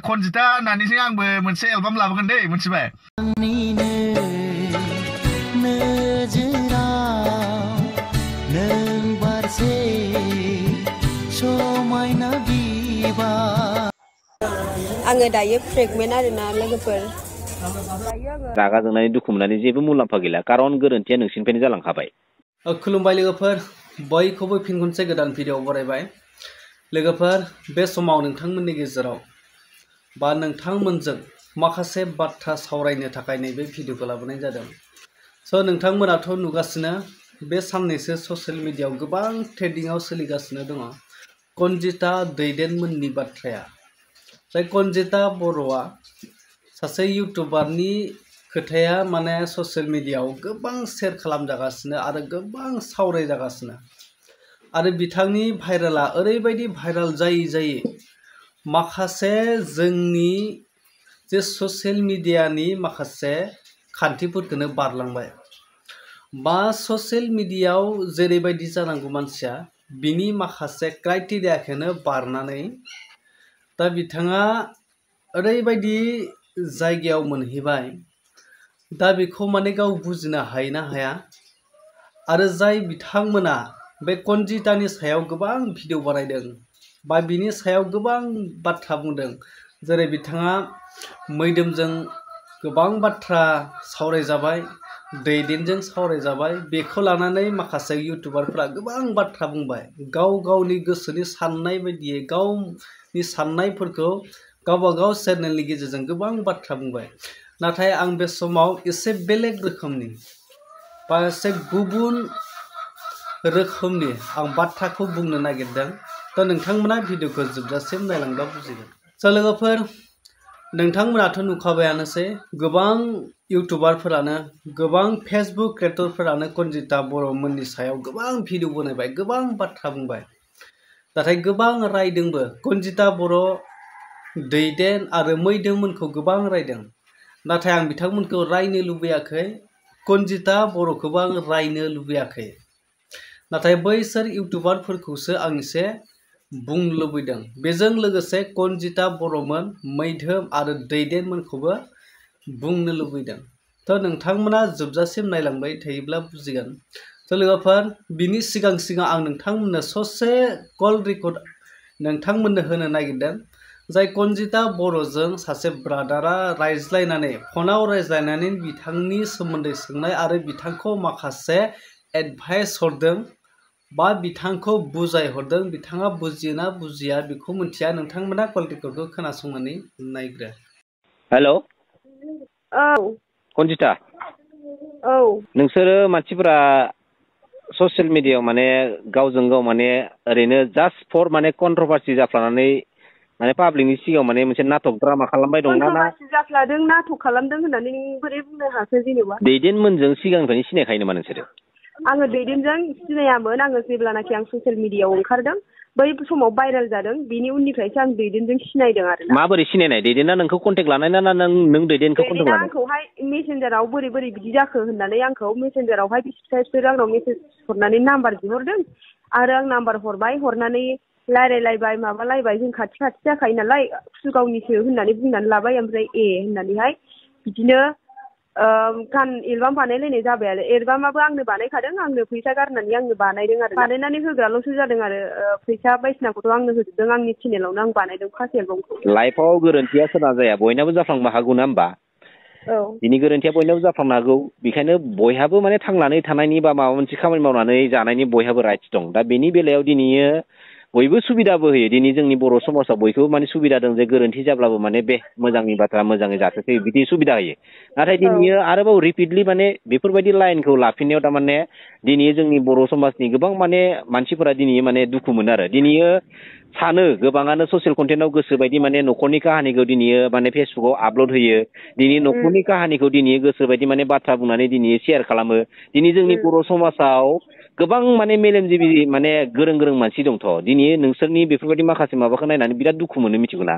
खनजिता होननानैसो आंबो मोनसे एलबाम लाबोगोन दै मोनथिबाय आङो दायो प्रेगनेन्ट आरोना लोगोफोर रागा जोंनानै दुखु मोननानै जेबो मुलाम्फा गैला कारन गोरोन्थिया नोंसिनिफ्रायनो जालांखाबाय खुलुमबाय लोगोफोर बयखौबो फिन खनसे गोदान भिडिअ बरायबाय लोगोफोर बे समाव नोंथांमोननि गेजेराव बा नोंथांमोनजों माखासे बाथ्रा सावरायनो थाखाय नैबे भिडिअखौ लाबोनाय जादों स' नोंथांमोनाथ' नुगासिनो बे साननैसो ससियेल मिडियायाव गोबां ट्रेन्डिंआव सोलिगासिनो दङ कनजिता दैदेनमोननि बाथ्राया जाय कनजिता बर'आ सासे इउटुबारनि खोथाया माने ससियेल मिडियायाव गोबां शेयार खालामजागासिनो आरो गोबां सावरायजागासिनो आरो बिथांनि भाइरेला ओरैबायदि भाइरेल जायै माखासे जोंनि जे ससियेल मिडियानि माखासे खान्थिफोरखौनो बारलांबाय बा ससियेल मिडियायाव जेरैबायदि जानांगौ मानसिया बिनि माखासे क्राइटेरियाखौनो बारनानै दा बिथाङा ओरैबायदि जायगायाव मोनहैबाय दा बेखौ माने गाव बुजिनो हायो ना हाया आरो जाय बिथांमोना बे कनजितानि सायाव गोबां भिडिअ बानायदों बा बिनि सायाव गोबां बाथ्रा बुंदों जेरै बिथाङा मैदोमजों गोबां बाथ्रा सावरायजाबाय दैदेनजों सावरायजाबाय बेखौ लानानै माखासे इउटुबारफोरा गोबां बाथ्रा बुंबाय गावनि गोसोनि साननाय बायदियै गावनि साननायफोरखौ गावबागाव चेनेलनि गेजेरजों गोबां बाथ्रा बुंबाय नाथाय आं बे समाव एसे बेलेग रोखोमनि बा एसे गुबुन रोखोमनि आं बाथ्राखौ बुंनो नागिरदों दा नोंथांमोना भिडिअखौ जोबजासिम नायलांबा बुजिगोन स' लोगोफोर नोंथांमोनाथ' नुखाबायानोसै गोबां इउटुबारफोरानो गोबां फेसबुक क्रिएटरफोरानो कनजिता बर'मोननि सायाव गोबां भिडिअ बनायबाय गोबां बाथ्रा बुंबाय नाथाय गोबां रायदोंबो कनजिता बर' दैदेन आरो मैदोममोनखौ गोबां रायदों नाथाय आं बिथांमोनखौ रायनो लुबैयाखै कनजिता बर'खौबो आं रायनो लुबैयाखै नाथाय बैसोर इउटुबारफोरखौसो आं एसे बुंनो लुबैदों बेजों लोगोसे कनजिता बर'मोन मैदोम आरो दैदेनमोनखौबो बुंनो लुबैदों थ' नोंथांमोना जोबजासिम नायलांबाय थायोब्ला बुजिगोन थ' लोगोफोर बिनि सिगां आं नोंथांमोननो ससे कल रेकर्ड नोंथांमोननो होनो नागिरदों जाय कनजिता बर'जों सासे ब्रादारा रायज्लायनानै फनाव रायज्लायनानै बिथांनि सोमोन्दै सोंनाय आरो बिथांखौ माखासे एडभाइस हरदों बा बिथांखौ बुजायहरदों बिथाङा बुजियोना बुजिया बेखौ मिथिया नोंथांमोना कल रेकर्डखौ खोनासंनानै नायग्रो हेलौ औ कनजिता औ नोंसोरो मानसिफोरा ससियेल मिडियायाव माने गावजों गाव माने ओरैनो जास्ट फर माने कन्ट्रभार्सि जाफ्लानानै माने पाब्लिकनि सिगाङाव माने मोनसे नाटक ड्रामा खालामबाय दं ना कन्ट्रभार्सि जाफ्लादों नाटक खालामदों होननानै बोरै बुंनो हाखो जेनेबा दैदेनमोनजों सिगांनिफ्रायनो सिनायखायो नामा नोंसोरो आङो दैदेनजों सिनायामोन आङो जेब्लानाखि आं ससियेल मिडियायाव ओंखारदों बै समाव भाइरेल जादों बिनि उननिफ्रायसो आं दैदेनजों सिनायदों आरो माबोरै सिनायनाय दैदेना नोंखौ कन्टेक्ट लानाय ना नों दैदेनखौ कन्टेक्ट लानाय आंखौहाय मेसेन्जाराव बोरै बिदि जाखो होननानै आंखौ मेसेन्जारावहाय बिसोर आंनाव मेसेज हरनानै नाम्बार बिहरदों आरो आं नाम्बार हरबाय हरनानै रायलायलायबाय माबालायबाय जों खाथि जाखायो नालाय गावनिसो होननानै बुंनानै लाबाय ओमफ्राय होननानैहाय बिदिनो गान एलबाम बानायलायनाय जाबाय आरो एलबामाबो आंनो बानायखादों आंनो फैसा गारनानै आंनो बानायदों आरो बानायनानै होग्राल'सो जादों आरो फैसा बायदिसिनाखौथ' आंनो होजोबदों आंनि चेनेलावनो आं बानायदों फार्स्ट एलबामखौ लाइफआव गोरोन्थिया सोरना जाया बयनाबो जाफ्लांनो हागौ ना होमबा बिनि गोरोन्थिया बयनाबो जाफ्लांनो हागौ बेखायनो बयहाबो माने थांनानै थानायनि बा माबा मोनसे खामानि मावनानै जानायनि बयहाबो राइट्स दं दा बेनि बेलायाव दिनैयो बयबो सुबिदाबो होयो दिनै जोंनि बर' समाजाव बयखौबो माने सुबिदा दं जे गोरोन्थि जाब्लाबो माने बे मोजांनि बाथ्रा मोजाङै जाथोंसै बिदि सुबिदा होयो नाथाय दिनैयो आरोबाव रिपिटलि माने बेफोरबायदि लाइनखौ लाफिननायाव थारमाने दिनै जोंनि बर' समाजनि गोबां माने मानसिफोरा दिनै माने दुखु मोनो आरो दिनैयो सानो गोबाङानो ससियेल कन्टेन्टआव गोसो बायदि माने न'खरनि काहानिखौ दिनैयो माने फेसबुकाव आपल'ड होयो दिनै न'खरनि काहानिखौ दिनै गोसो बायदि माने बाथ्रा बुंनानै दिनै शेयार खालामो दिनै जोंनि बर' समाजाव गोबां माने मेलेमजिबि माने गोरों मानसि दंथ' दिनै नोंसोरनि बेफोरबायदि माखासे माबाखौ नायनानै बिराद दुखु मोनो मिथिगौ ना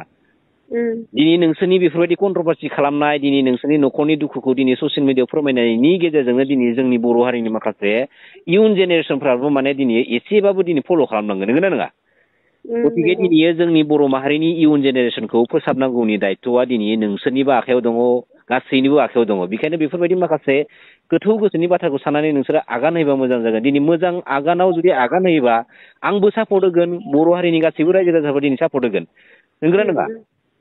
दिनै नोंसोरनि बेफोरबायदि कन्ट्रभार्सि खालामनाय दिनै नोंसोरनि न'खरनि दुखुखौ दिनै ससियेल मिडियायाव फोरमायनायनि गेजेरजोंनो दिनै जोंनि बर' हारिनि माखासे इयुन जेनेरेसनफ्राबो माने दिनै एसेबाबो दिनै फल' खालामनांगोन नंगौना नङा गतिके दिनै जोंनि बर' माहारिनि इयुन जेनेरेसनखौ फोसाबनांगौनि दायथ'आ दिनै नोंसोरनिबो आखायाव दङ, गासैनिबो आखायाव दङ। बेखायनो बेफोरबायदि माखासे गोथौ गोसोनि बाथ्राखौ साननानै नोंसोरो आगान होयोबा मोजां जागोन। दिनै मोजां आगानाव जुदि आगान होयोबा आंबो सापर्ट होगोन, बर' हारिनि गासैबो रायजो राजाफोरा दिनै सापर्ट होगोन। नंगौना नङा?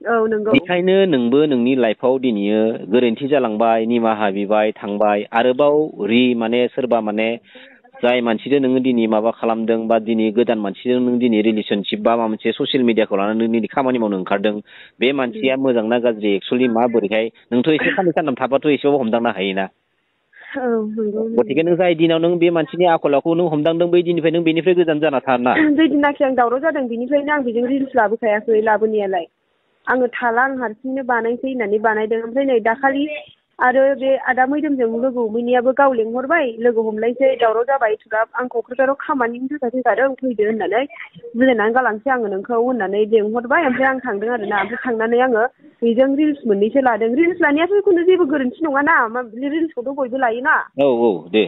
औ नंगौ। बेखायनो नोंबो नोंनि लाइफआव दिनै गोरोन्थि जालांबाय, निमाहा बिबाय, थांबाय, आरोबाव माने सोरबा माने जाय मानसिजों नोङो दिनै माबा खालामदों बा दिनै गोदान मानसिजों नों दिनै रिलेसनशिप बा माबा मोनसे ससियेल मिडियाखौ लानानै दिनै खामानि मावनो ओंखारदों, बे मानसिया मोजां ना गाज्रि एक्सुवेलि माबोरैहाय नोंथ' एसे साननै सानथाम थाबाथ' एसेबाबो हमदांनो हायोना। औ नंगौ। गतिके नों जाय दिनाव नों बे मानसिनि आखल आखुखौ नों हमदांदों बै दिननिफ्राय नों बेनिफ्राय गोजान जाना थाना। बै दिनाखि आं दावराव जादों बेनिफ्रायनो आं बेजों रिल्स लाबोखायाखै लाबोनायालाय। आङो थाला आं हारसिंनो बानायसै होननानै बानायदों। ओमफ्राय नै दाखालि आरो बे आदा मैदोमजों लोगो हमहैनायाबो गाव लेंहरबाय, लोगो हमलायसै, दावराव जाबाय, थुराब आं क'क्राझाराव खामानिनि थाखाय फैखादों फैदो होननानै बुजायनानै गालांसै आङो नोंखौ होननानै लेंहरबाय। ओमफ्राय आं थांदों आरोना। ओमफ्राय थांनानै आङो बेजों रिल्स मोननैसो लादों। रिल्स लानायाथ' जिखुनु जेबो गोरोन्थि नङाना, रिल्सखौथ' बयबो लायोना। औ औ दे।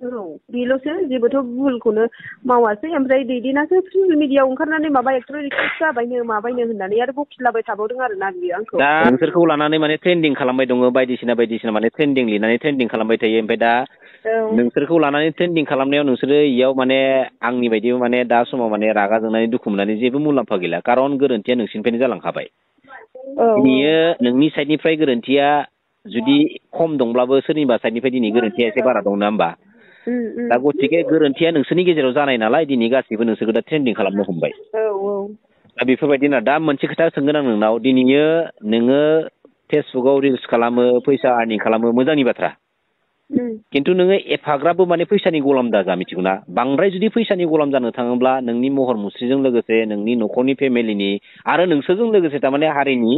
औ बेल'सो, जेबोथ' भुलखौनो मावासै। ओमफ्राय दैदेनासो ससियेल मिडियाआव ओंखारनानै माबा एक्टर एक्ट्रेस जाबायनो माबायनो होननानै आरो बखिलाबाय थाबावदों आरोना बियो आंखौ। दा नोंसोरखौ लानानै माने ट्रेन्डिं खालामबाय दङ, बायदिसिना माने ट्रेन्डिं लिरनानै ट्रेन्डिं खालामबाय थायो। ओमफ्राय दा नोंसोरखौ लानानै ट्रेन्डिं खालामनायाव नोंसोरो इयाव माने आंनि बायदिबा माने दा समाव माने रागा जोंनानै दुखु मोननानै जेबो मुलाम्फा गैला। खारन गोरोन्थिया नोंसिनिफ्रायनो जालांखाबाय। दिनैयो नोंनि साइडनिफ्राय गोरोन्थिया जुदि खम दंब्लाबो सोरनिबा साइडनिफ्राय दिनै गोरोन्थिया एसे बारा दं, नङा होमबा? दा गतिके गोरोन्थिया नोंसोरनि गेजेराव जानाय नालाय दिनै गासैबो नोंसोरखौ दा ट्रेन्डिं खालामनो हमबाय। दा बेफोरबायदिनो दा मोनसे खोथा सोंगोन आं नोंनाव, दिनैयो नोङो फेसबुकआव रिल्स खालामो, फैसा आर्निं खालामो, मोजांनि बाथ्रा। खिन्थु नोङो एफाग्राबबो माने फैसानि गलाम दाजा, मिथिगौना? बांद्राय जुदि फैसानि गलाम जानो थाङोब्ला नोंनि महर मुस्रिजों लोगोसे नोंनि न'खरनि फेमिलिनि आरो नोंसोरजों लोगोसे थारमाने हारिनि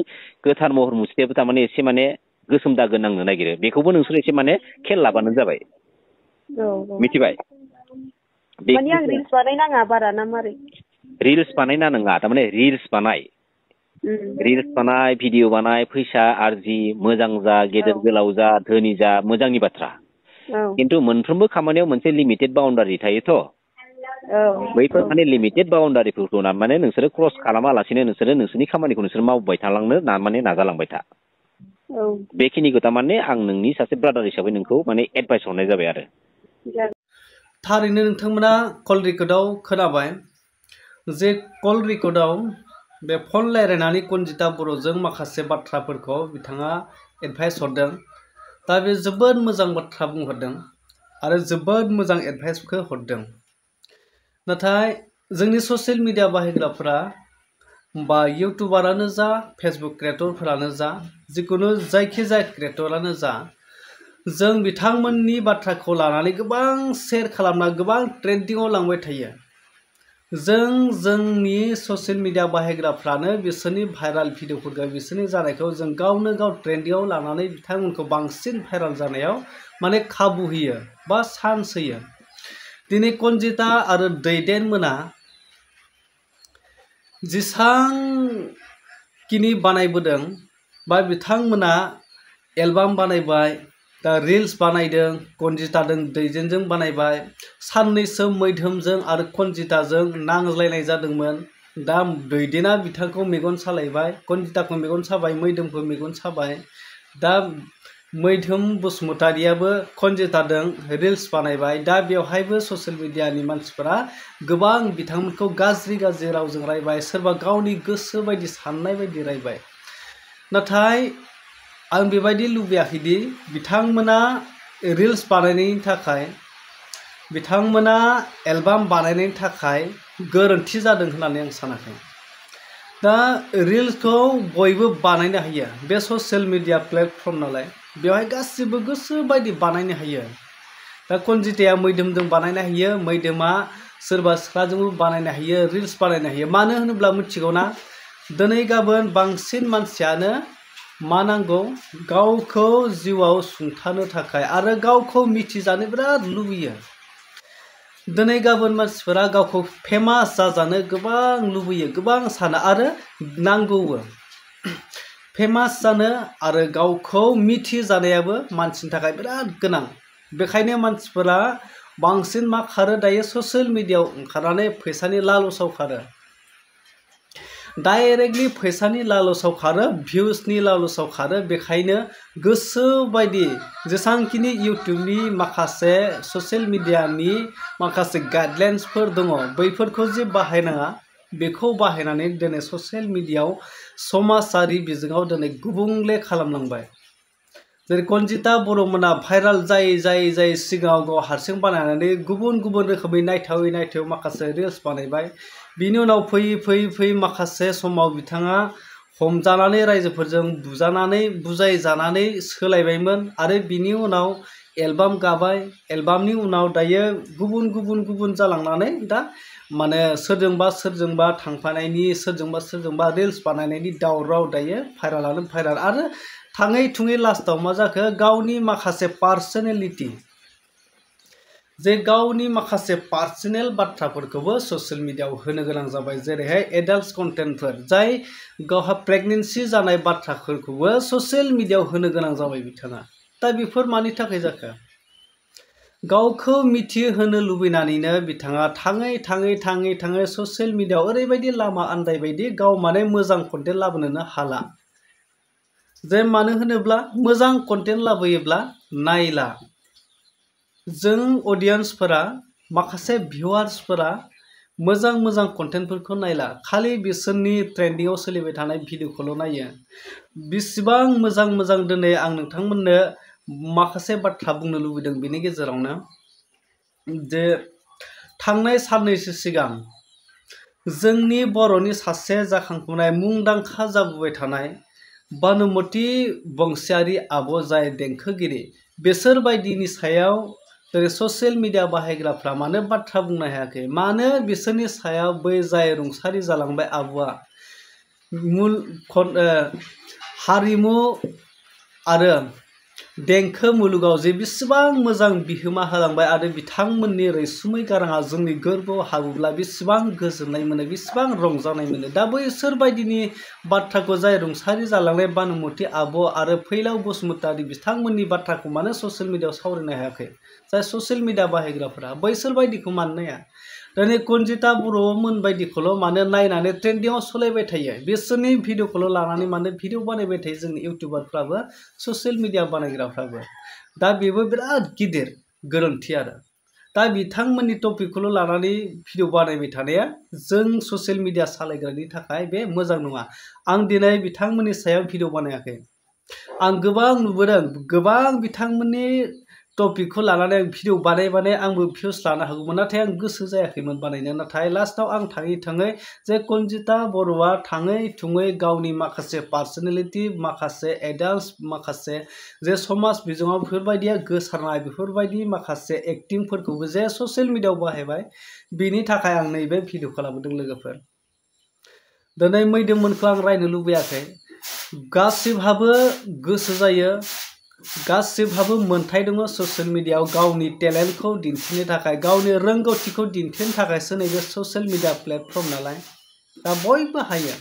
गोथार महर मुस्रियाबो थारमाने एसे माने गोसोम दागो नांनो नागिरो। बेखौबो नोंसोर एसे माने खेल लाबानो जाबाय। मिथिबाय? माने आं रिल्स बानायनाङा बारा ना मारै? रिल्स बानायना नङा, थारमाने रिल्स बानाय, भिडिअ बानाय, फैसा आरजि, मोजां जा, गेदेर गोलाव जा, धोनि जा, मोजांनि बाथ्रा। खिन्थु मोनफ्रोमबो खामानियाव मोनसे लिमिटेड बाउन्डारि थायोथ'। बैफोर माने लिमिटेड बाउन्डारिफोरखौ माने नोंसोरो क्रस खालामालासिनो नोंसोरो नोंसोरनि खामानिखौ नोंसोर मावबाय थालांनो माने नाजालांबाय था। बेखिनिखौ थारमाने आं नोंनि सासे ब्रादार हिसाबै नोंखौ माने एडभाइस हरनाय जाबाय आरो। थारैनो नोंथांमोना कल रेकर्डआव खोनाबाय जे कल रेकर्डआव बे फन रायज्लायनानै कनजिता बर'जों माखासे बाथ्राफोरखौ बिथाङा एडभाइस हरदों। दा बे जोबोद मोजां बाथ्रा बुंहरदों आरो जोबोद मोजां एडभाइसखौ हरदों। नाथाय जोंनि ससियेल मिडिया बाहायग्राफोरा बा इउटुबारानो जा, फेसबुक क्रिएटरफोरानो जा, जिखुनु जायखिजाया क्रिएटरानो जा, जों बिथांमोननि बाथ्राखौ लानानै गोबां शेयार खालामना गोबां ट्रेन्डिंआव लांबाय थायो। जोंनि ससियेल मिडिया बाहायग्राफ्रानो बिसोरनि भाइराल भिडिअफोरखौ बिसोरनि जानायखौ जों गावनो गाव ट्रेन्डिंआव लानानै बिथांमोनखौ बांसिन भाइराल जानायाव माने खाबु होयो बा चान्स होयो। दिनै कनजिता आरो दैदेनमोना जेसांखिनि बानायबोदों बा बिथांमोना एलबाम बानायबाय, दा रिल्स बानायदों, कनजिताजों दैदेनजों बानायबाय, साननैसो मैधोमजों आरो कनजिताजों नांज्लायनाय जादोंमोन। दा दैदेना बिथांखौ मेगन सालायबाय, कनजिताखौ मेगन साबाय, मैधोमखौ मेगन साबाय। दा मैधोम बसुमतारियाबो कनजिताजों रिल्स बानायबाय। दा बेवहायबो ससियेल मिडियानि मानसिफोरा गोबां बिथांमोनखौ गाज्रि रावजों रायबाय, सोरबा गावनि गोसो बायदि साननाय बायदि रायबाय। नाथाय आं बेबायदि लुबैयाखैदि बिथांमोना रिल्स बानायनायनि थाखाय, बिथांमोना एलबाम बानायनायनि थाखाय गोरोन्थि जादों होननानै आं सानाखै। दा रिल्सखौ बयबो बानायनो हायो, बे ससियेल मिडिया प्लेटफर्म नालाय बेवहाय गासिबो गोसो बायदि बानायनो हायो। दा कनजिताया मैधोमजों बानायनो हायो, मैधोमा सोरबा सिख्लाजोंबो बानायनो हायो, रिल्स बानायनो हायो। मानो होनोब्ला मिथिगौना, दिनै गाबोन बांसिन मानसियानो मा नांगौ, गावखौ जिउआव सुंथानो थाखाय आरो गावखौ मिथिजानो बिराद लुबैयो। दिनै गाबोन मानसिफोरा गावखौ फेमास जाजानो गोबां लुबैयो, गोबां सानो आरो नांगौबो। फेमास जानो आरो गावखौ मिथिजानायाबो मानसिनि थाखाय बिराद गोनां। बेखायनो मानसिफोरा बांसिन मा खारो दायो, ससियेल मिडियाआव ओंखारनानै फैसानि लालसाव खारो। डाइरेक्टलि फैसानि लालसाव खारो भिउसनि लालसाव खारो बेखायनो गोसो बायदि जेसांखिनि इउटुबनि माखासे ससियेल मिडियानि माखासे गाइडलाइन्सफोर दङ बैफोरखौ जे बाहायनाङा बेखौ बाहायनानै दिनै ससियेल मिडियायाव समाजारि बिजोङाव दिनै गुबुंले खालामलांबाय जेरै कनजिता बर'मोना भाइराल जायै सिगाङाव गाव हारसिं बानायनानै गुबुन रोखोमै नायथावै माखासे रिल्स बानायबाय बिनि उनाव फैयै माखासे समाव बिथाङा हमजानानै रायजोफोरजों बुजायजानानै सोलायबायमोन आरो बिनि उनाव एलबाम गाबाय एलबामनि उनाव दायो गुबुन जालांनानै दा माने सोरजोंबा थांफानायनि सोरजोंबा रिल्स बानायनायनि दावराव दायो भाइरालानो भाइराल आरो थाङै थुङै लास्टाव मा जाखो गावनि माखासे पार्सनेलिटि जे गावनि माखासे पार्सनेल बाथ्राफोरखौबो ससियेल मिडियायाव होनो गोनां जाबाय जेरैहाय एडाल्ट कन्टेन्टफोर जाय गावहा प्रेगनेन्सि जानाय बाथ्राफोरखौबो ससियेल मिडियायाव होनो गोनां जाबाय बिथाङा दा बेफोर मानि थाखाय जाखो गावखौ मिथिहोनो लुबैनानैनो बिथाङा थाङै ससियेल मिडियायाव ओरैबायदि लामा आन्दायबायदि गाव माने मोजां कन्टेन्ट लाबोनोनो हाला जे मानो होनोब्ला मोजां कन्टेन्ट लाबोयोब्ला नायला जों अडियन्सफोरा माखासे भिउवार्सफोरा मोजां कन्टेन्टफोरखौ नायला खालि बिसोरनि ट्रेन्डिंआव सोलिबाय थानाय भिडिअखौल' नायो बेसेबां मोजां दिनै आं नोंथांमोननो माखासे बाथ्रा बुंनो लुबैदों बेनि गेजेरावनो जे थांनाय साननैसो सिगां जोंनि बर'नि सासे जाखांफुनाय मुंदांखा जाबोबाय थानाय भानुमति बंसियारि आब' जाय देंखोगिरि बिसोर बायदिनि सायाव ससियेल मिडिया बाहायग्राफ्रा मानो बाथ्रा बुंनो हायाखै मानो बिसोरनि सायाव बै जाय रुंसारि जालांबाय आब'आ हारिमु आरो देंखो मुलुगाव जे बेसेबां मोजां बिहोमा होलांबाय आरो बिथांमोननि रैसुमै गाराङा जोंनि गोरबोआव हाबोब्ला बेसेबां गोजोननाय मोनो बेसेबां रंजानाय मोनो दा बैसोर बायदिनि बाथ्राखौ जाय रुंसारि जालांनाय भानुमति आब' आरो फैलाव बसुमतारी बिथांमोननि बाथ्राखौ मानो ससियेल मिडियायाव सावरायनो हायाखै जाय ससियेल मिडिया बाहायग्राफोरा बैसोर बायदिखौ मानो नाया दिनै कनजिता बर'मोन बायदिखौल' मानो नायनानै ट्रेन्डिंआव सलायबाय थायो बिसोरनि भिडिअखौल' लानानै मानो भिडिअ बानायबाय थायो जोंनि इउटुबारफ्राबो ससियेल मिडिया बानायग्राफ्राबो दा बेबो बिराद गिदिर गोरोन्थि आरो दा बिथांमोननि टपिकखौल' लानानै भिडिअ बानायबाय थानाया जों ससियेल मिडिया सालायग्रानि थाखाय बे मोजां नङा आं दिनै बिथांमोननि सायाव भिडिअ बानायाखै आं गोबां नुबोदों गोबां बिथांमोननि टपिकखौ लानानै आं भिडिअ बानाय आंबो भिउस लानो हागौमोन नाथाय आं गोसो जायाखैमोन बानायनो नाथाय लास्टाव आं थाङै जे कनजिता बर'आ थाङै थुङै गावनि माखासे पार्सनेलिटि माखासे एडाल्ट माखासे जे समाज बिजोङाव बेफोरबायदिया गोसारनाय बेफोरबायदि माखासे एक्टिंफोरखौबो जे ससियेल मिडियायाव बाहायबाय बिनि थाखाय आं नैबे भिडिअखौ लाबोदों लोगोफोर दिनै मैदोममोनखौ आं रायनो लुबैयाखै गासिबहाबो गोसो जायो गासिबहाबो मोन्थाय दङ ससियेल मिडियायाव गावनि टेलेन्टखौ दिन्थिनो थाखाय गावनि रोंगौथिखौ दिन्थिनो थाखायसो नैबे ससियेल मिडिया प्लेटफर्म नालाय दा बयबो हायो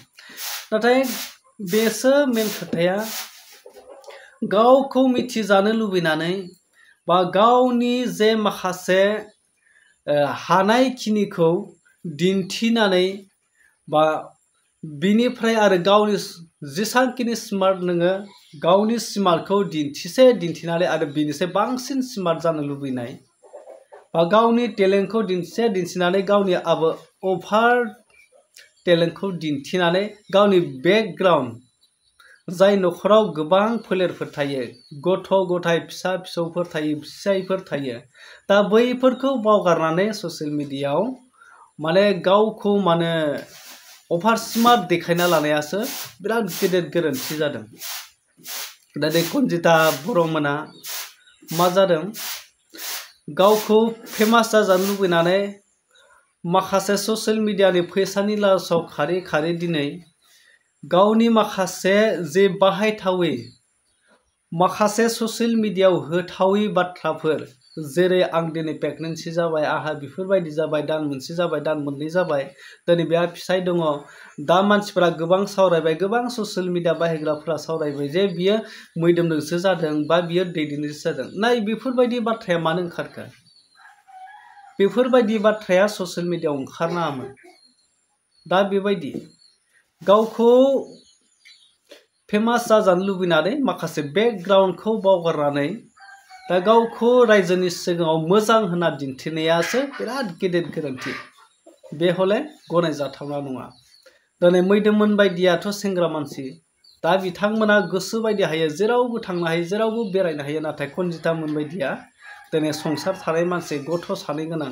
नाथाय बेसो मेन खोथाया गावखौ मिथिजानो लुबैनानै बा गावनि जे माखासे हानायखिनिखौ दिन्थिनानै बा बिनिफ्राय आरो गावनि जेसांखिनि स्मार्ट नोङो गावनि स्मार्टखौ दिन्थिनानै आरो बिनिसाय बांसिन स्मार्ट जानो लुबैनाय बा गावनि टेलेन्टखौ दिन्थिनानै गावनि अभार टेलेन्टखौ दिन्थिनानै गावनि बेकग्राउन्ड जाय न'खराव गोबां फोलेरफोर थायो गथ' गथाय फिसा फिसौफोर थायो फिसायफोर थायो दा बैफोरखौ बावगारनानै ससियेल मिडियायाव माने गावखौ माने अभार स्मार्ट देखायना लानायासो बिराद गेदेर गोरोन्थि जादों दा बे कनजिता बर'मोना मा जादों गावखौ फेमास जाजानो लुबैनानै माखासे ससियेल मिडियानि फैसानि लालसाव खारै दिनै गावनि माखासे जे बाहायथावै माखासे ससियेल मिडियायाव होथावै बाथ्राफोर जेरै आं दिनै प्रेगनेन्सि जाबाय आंहा बेफोरबायदि जाबाय दान मोनसे जाबाय दान मोननै जाबाय दिनै बेहा फिसाय दङ दा मानसिफोरा गोबां सावरायबाय गोबां ससियेल मिडिया बाहायग्राफोरा सावरायबाय जे बियो मैदोमजोंसो जादों बा बियो दैदेननोसो जादों नाय बेफोरबायदि बाथ्राया मानो ओंखारखो बेफोरबायदि बाथ्राया ससियेल मिडियायाव ओंखारनाङामोन दा बेबायदि गावखौ फेमास जाजानो लुबैनानै माखासे बेकग्राउन्डखौ बावगारनानै दा गावखौ रायजोनि सिगाङाव मोजां होनना दिन्थिनायासो बिराद गेदेर गोरोन्थि। बे हले गनायजाथावना नङा। दिनै मैदोमोन बायदियाथ' सेंग्रा मानसि, दा बिथांमोना गोसो बायदि हायो, जेरावबो थांनो हायो, जेरावबो बेरायनो हायो। नाथाय कनजितामोन बायदिया दिनै संसार थानाय मानसि, गथ' सानै गोनां,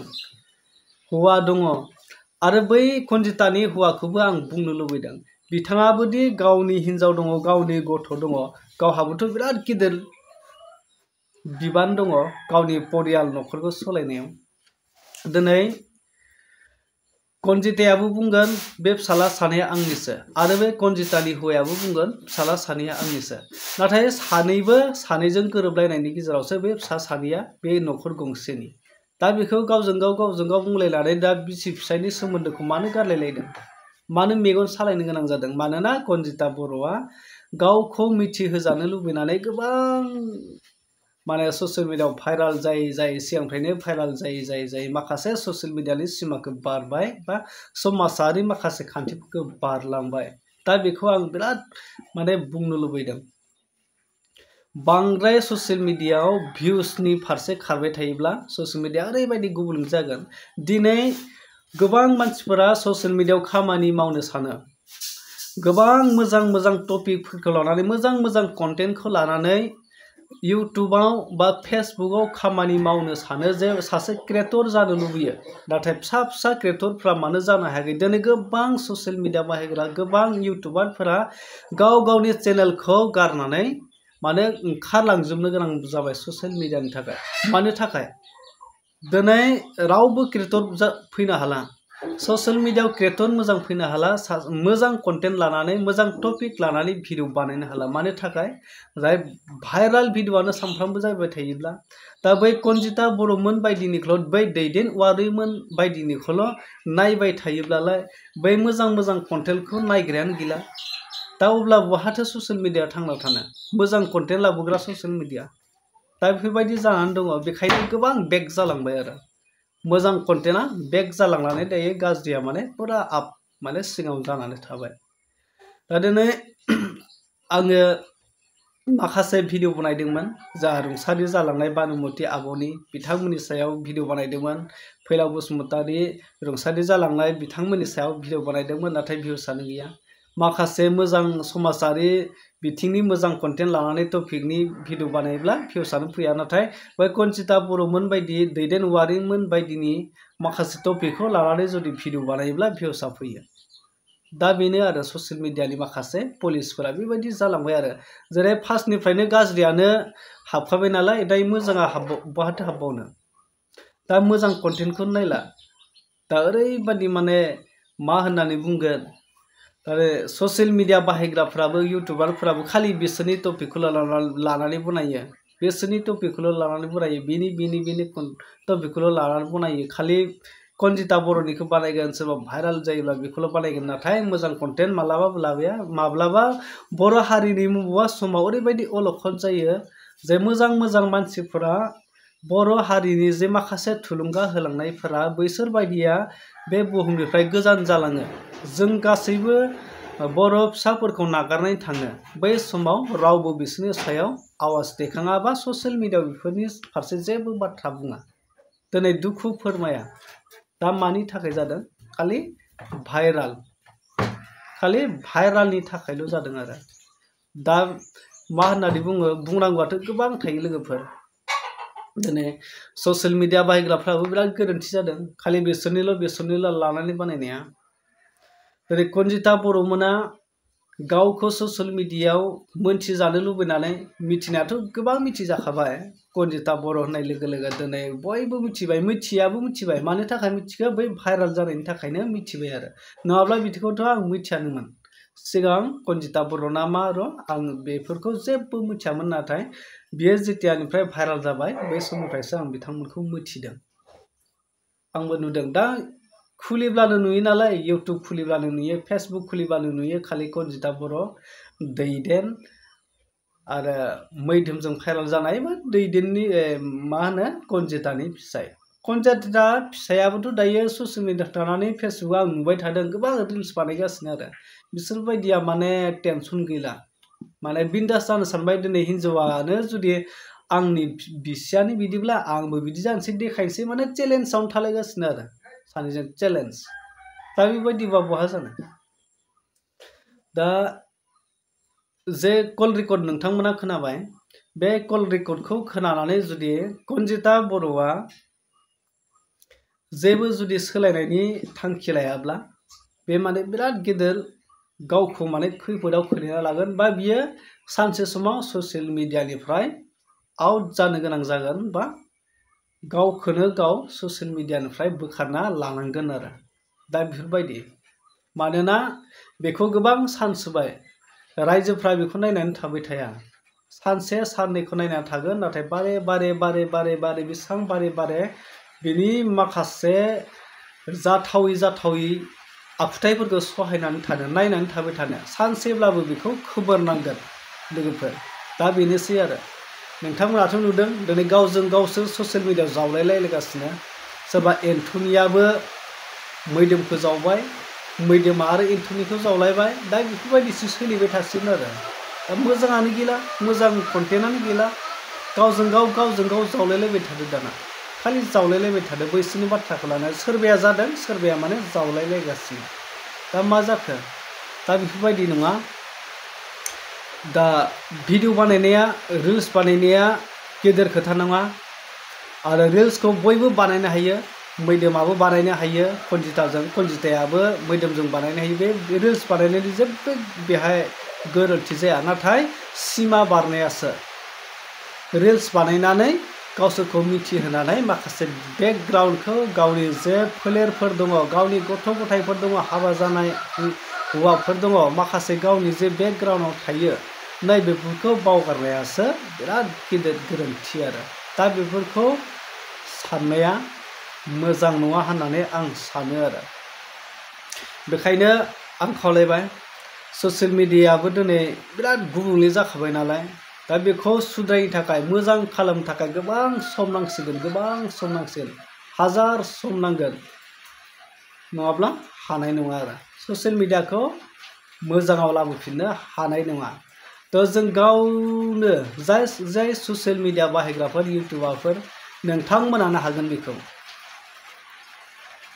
हौवा दङ। आरो बै कनजितानि हौवाखौबो आं बुंनो लुबैदों, बिथाङाबोदि गावनि हिन्जाव दङ, गावनि गथ' दङ, गावहाबोथ' बिराद गिदिर बिबान दङ गावनि परियाल न'खरखौ सालायनायाव। दिनै कनजितायाबो बुंगोन बे फिसाला सानैया आंनिसो, आरो बे कनजितानि हौवायाबो बुंगोन फिसाला सानैया आंनिसो। नाथाय सानैजों गोरोबलायनायनि गेजेरावसो बे फिसा सानैया बे न'खर गंसेनि। दा बेखौ गावजों गाव बुंलायनानै दा बिसि फिसायनि सोमोन्दोखौ मानो गारलायलायदों, मानो मेगन सालायनो गोनां जादों? मानोना कनजिता बर'आ गावखौ मिथिहोजानो लुबैनानै गोबां माने ससियेल मिडियायाव भाइराल जायै सिगांनिफ्रायनो भाइराल जायै माखासे ससियेल मिडियानि सिमाखौ बारबाय बा समाजारि माखासे खान्थिफोरखौ बारलांबाय। दा बेखौ आं बिराद माने बुंनो लुबैदों। बांद्राय ससियेल मिडियायाव भिउसनि फारसे खारबाय थायोब्ला ससियेल मिडिया ओरैबायदि गुबुंले जागोन। दिनै गोबां मानसिफोरा ससियेल मिडियायाव खामानि मावनो सानो, गोबां मोजां टपिकफोरखौ लानानै मोजां कन्टेन्टखौ लानानै इउटुबाव बा फेसबुकआव खामानि मावनो सानो, जे सासे क्रिएटर जानो लुबैयो। नाथाय फिसा क्रिएटरफ्रा मानो जानो हायाखै? दिनै गोबां ससियेल मिडिया बाहायग्रा गोबां इउटुबारफोरा गावनि चेनेलखौ गारनानै माने ओंखारलांजोबनो गोनां जाबाय ससियेल मिडियानि थाखाय। मानो थाखाय? दिनै रावबो क्रिएटर फैनो हाला, ससियेल मिडियायाव क्रिएटर मोजां फैनो हाला, मोजां कन्टेन्ट लानानै मोजां टपिक लानानै भिडिअ बानायनो हाला। मानो थाखाय? जाय भाइराल भिडिअआनो सानफ्रामबो जाबाय थायोब्ला, दा बै कनजिता बर'मोन बायदिनिखौल', बै दैदेन औवारिमोन बायदिनिखौल' नायबाय थायोब्लालाय बै मोजां कन्टेन्टखौ नायग्रायानो गैला। दा अब्ला बहाथो ससियेल मिडियाया थांना थानो? मोजां कन्टेन्ट लाबोग्रा ससियेल मिडिया। दा बेफोरबायदि जानानै दङ। बेखायनो गोबां बेक जालांबाय आरो मोजां कन्टेन्टआ बेक जालांनानै दायो गाज्रिया माने फुरा माने सिङाव जानानै थाबाय। दा दिनै आङो माखासे भिडिअ बानायदोंमोन, जा रुंसारि जालांनाय बानुमति आब'नि, बिथांमोननि सायाव भिडिअ बानायदोंमोन। फैलाव बसुमतारी रुंसारि जालांनाय बिथांमोननि सायाव भिडिअ बानायदोंमोन, नाथाय भिउसआनो गैया। माखासे मोजां समाजारि बिथिंनि मोजां कन्टेन्ट लानानै टपिकनि भिडिअ बानायोब्ला भिउसआनो फैया। नाथाय बै कनजिता बर'मोन बायदि, दैदेन औवारिमोन बायदिनि माखासे टपिकखौ लानानै जुदि भिडिअ बानायोब्ला भिउसआ फैयो। दा बेनो आरो ससियेल मिडियानि माखासे पलिसिफोरा बेबायदि जालांबाय आरो। जेरै फार्स्टनिफ्रायनो गाज्रियानो हाबखाबाय नालाय, दायो मोजाङा बहाथो हाबबावनो? दा मोजां कन्टेन्टखौ नायला। दा ओरैबायदि माने मा होननानै बुंगोन, आरो ससियेल मिडिया बाहायग्राफ्राबो इउटुबारफ्राबो खालि बिसोरनि टपिकखौ लानानै बनायो, बिसोरनि टपिकखौल' लानानै बनायो, बिनि टपिकखौल' लानानै बनायो। खालि कनजिता बर'निखौ बानायगोन, सोरबा भाइराल जायोब्ला बेखौल' बानायगोन। नाथाय मोजां कन्टेन्ट माब्लाबाबो लाबोया। माब्लाबा बर' हारिनि बबेबा समाव ओरैबायदि अलखद जायो जे मोजां मानसिफोरा, बर' हारिनि जे माखासे थुलुंगा होलांनायफोरा, बैसोर बायदिया बे बुहुमनिफ्राय गोजान जालाङो। जों गासैबो बर' फिसाफोरखौ नागारनानै थाङो। बै समाव रावबो बिसोरनि सायाव आवाज दैखाङा बा ससियेल मिडियायाव बेफोरनि फारसे जेबो बाथ्रा बुङा, दिनै दुखु फोरमाया। दा मानि थाखाय जादों? खालि भाइरालनि थाखायल' जादों आरो। दा मा होननानै बुंनांगौआथ' गोबां थायो लोगोफोर। दिनै ससियेल मिडिया बाहायग्राफ्राबो बिराद गोरोन्थि जादों, खालि बिसोरनिल' लानानै बानायनाया। जेरै कनजिता बर'मोना गावखौ ससियेल मिडियायाव मोनथिजानो लुबैनानै, मिथिनायाथ' गोबां मिथिजाखाबाय। कनजिता बर' होननाय लोगो लोगो दिनै बयबो मिथिबाय, मिथियाबो मिथिबाय। मानो थाखाय मिथिखो? बै भाइराल जानायनि थाखायनो मिथिबाय आरो। नङाब्ला बिदिखौथ' आं मिथियानोमोन। सिगां कनजिता बर'ना मा आं बेफोरखौ जेबो मिथियामोन। नाथाय बियो जेतियानिफ्राय भाइराल जाबाय, बै समनिफ्रायसो आं बिथांमोनखौ मिथिदों, आंबो नुदों। दा खुलिब्लानो नुयो नालाय, इउटुब खुलिब्लानो नुयो, फेसबुक खुलिब्लानो नुयो, खालि कनजिता बर', दैदेन आरो मैधोमजों भाइराल जानाय बा दैदेननि मा होनो कनजितानि फिसाय। कनजिता फिसायाबोथ' दायो ससियेल मिडियायाव थानानै फेसबुकआव आं नुबाय थादों, गोबां रिल्स बानायगासिनो आरो। बिसोरबायदिया माने टेनसन गैला माने बिन्दास जानो सानबाय दिनै हिनजावानो जुदि आंनि बिसियानो बिदिब्ला आंबो बिदि जानोसै देखायनोसै माने चेलेन्जआवनो थालायगासिनो आरो सानैजों चेलेन्ज दा बेबायदिबा बहा जानो दा जे कल रेकर्ड नोंथांमोना खोनाबाय बे कल रेकर्डखौ खोनानानै जुदि कनजिता बर'आ जेबो जुदि सोलायनायनि थांखि लायाब्ला बे माने बिराद गेदेर गावखौ माने खैफोदाव खोलैना लागोन बा बियो सानसे समाव ससियेल मिडियानिफ्राय आउट जानो गोनां जागोन बा गावखौनो गाव ससियेल मिडियानिफ्राय बोखारना लानांगोन आरो दा बेफोरबायदि मानोना बेखौ गोबां सानसुबाय रायजोफ्रा बेखौ नायनानै थाबाय थाया सानसे साननैखौ नायनानै थागोन नाथाय बारे बारे बारे बारे बारे बेसेबां बारे बारे बिनि माखासे जाथावै आखुथायफोरखौ सहायनानै थानो नायनानै थाबाय थानो सानसेब्लाबो बेखौ खोबोरनांगोन लोगोफोर दा बेनोसै आरो नोंथांमोनाथ' नुदों दिनै गावजों गावसो ससियेल मिडियायाव जावलायलायगासिनो सोरबा एन्थनियाबो मैदोमखौ जावबाय मैदोमा आरो एन्थनिखौ जावलायबाय दा बेफोरबायदिसो सोलिबाय थासिगोन आरो दा मोजाङानो गैला मोजां कन्टेन्टआनो गैला गावजों गाव जावलायलायबाय थादों दाना खालि जावलायलायबाय थादों बैसोरनि बाथ्राखौ लानानै सोरबाया जादों सोरबाया माने जावलायलायगासिनो दा मा जाखो दा बेफोरबायदि नङा दा भिडिअ बानायनाया रिल्स बानायनाया गेदेर खोथा नङा आरो रिल्सखौ बयबो बानायनो हायो मैदोमाबो बानायनो हायो कनजितायाबो मैदोमजों बानायनो हायो बे रिल्स बानायनायनि जेबो बेहाय गोरोन्थि जाया नाथाय सिमा बारनायासो रिल्स बानायनानै गावसोरखौ मिथिहोनानै माखासे बेकग्राउन्डखौ गावनि जे फोलेरफोर दङ गावनि गथ' गथायफोर दङ हाबा जानाय हौवाफोर दङ माखासे गावनि जे बेकग्राउन्डआव थायो नै बेफोरखौ बावगारनायासो बिराद गिदिर गोरोन्थि आरो दा बेफोरखौ साननाया मोजां नङा होननानै आं सानो आरो बेखायनो आं खावलायबाय ससियेल मिडियायाबो दिनै बिराद गुबुंले जाखाबाय नालाय दा बेखौ सुद्रायनो थाखाय मोजां खालामनो थाखाय गोबां सम नांसिगोन हाजार सम नांगोन नङाब्ला हानाय नङा आरो ससियेल मिडियाखौ मोजाङाव लाबोफिननो हानाय नङा थ' जों गावनो जाय ससियेल मिडिया बाहायग्राफोर इउटुबारफोर नोंथांमोनानो हागोन बेखौ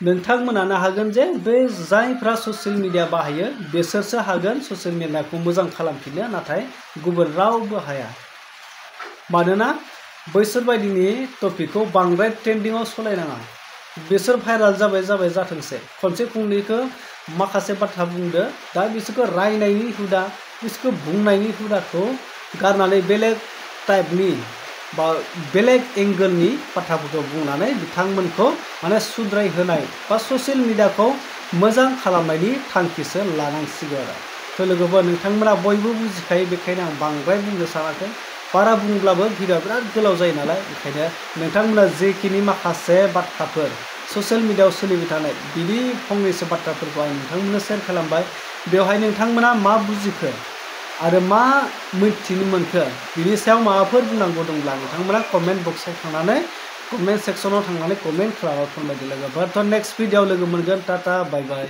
नोंथांमोनानो हागोन जे बे जायफ्रा ससियेल मिडिया बाहायो बिसोरसो हागोन ससियेल मिडियाखौ मोजां खालामफिननो नाथाय गुबुन रावबो हाया मानोना बैसोर बायदिनि टपिकखौ बांद्राय ट्रेन्डिङाव सलायनाङा बिसोर भाइराल जाबाय जाथोंसै खनसे खननैखौ माखासे बाथ्रा बुंदो दा बिसोरखौ रायनायनि हुदा बिसोरखौ बुंनायनि हुदाखौ गारनानै बेलेग टाइपनि बा बेलेग एंगोलनि बाथ्राफोरखौ बुंनानै बिथांमोनखौ माने सुद्राय होनाय बा ससियेल मिडियाखौ मोजां खालामनायनि थांखिसो लानांसिगौ आरो थ' लोगोफोर नोंथांमोना बयबो बुजिखायो बेखायनो आं बांद्राय बुंनो सानाखै बारा बुंब्लाबो भिडिअआ बिराद गोलाव जायो नालाय ओंखायनो नोंथांमोना जेखिनि माखासे बाथ्राफोर ससियेल मिडियायाव सोलिबाय थानाय बिनि फंनैसो बाथ्राफोरखौ आं नोंथांमोननो शेयार खालामबाय बेवहाय नोंथांमोना मा बुजिखो आरो मा मिथिनो मोनखो बिनि सायाव माबाफोर बुंनांगौ दंब्ला नोंथांमोना कमेन्ट बक्सआव थांनानै कमेन्ट सेक्सनाव थांनानै कमेन्ट खालामना फोरमायदो लोगोफोर थ' नेक्स्ट भिडिअआव लोगो मोनगोन टाटा बाय बाय